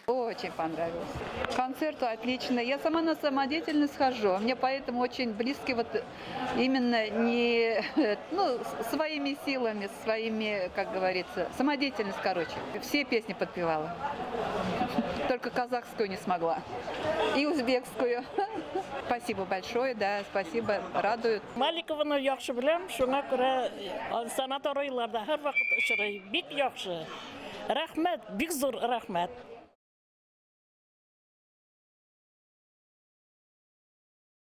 Очень понравилось. Концерт отличный. Я сама на самодеятельность хожу. Мне поэтому очень близки вот именно не, ну, своими силами, своими, как говорится, самодеятельность, короче. Все песни подпевала. Только казахскую не смогла. И узбекскую. Спасибо большое, да, спасибо, радуют. Маликованы яхшы беләм, шуңа күрә санаторийларда һәрвакыт очрый. Бик яхшы. Рәхмәт, бик зур рәхмәт.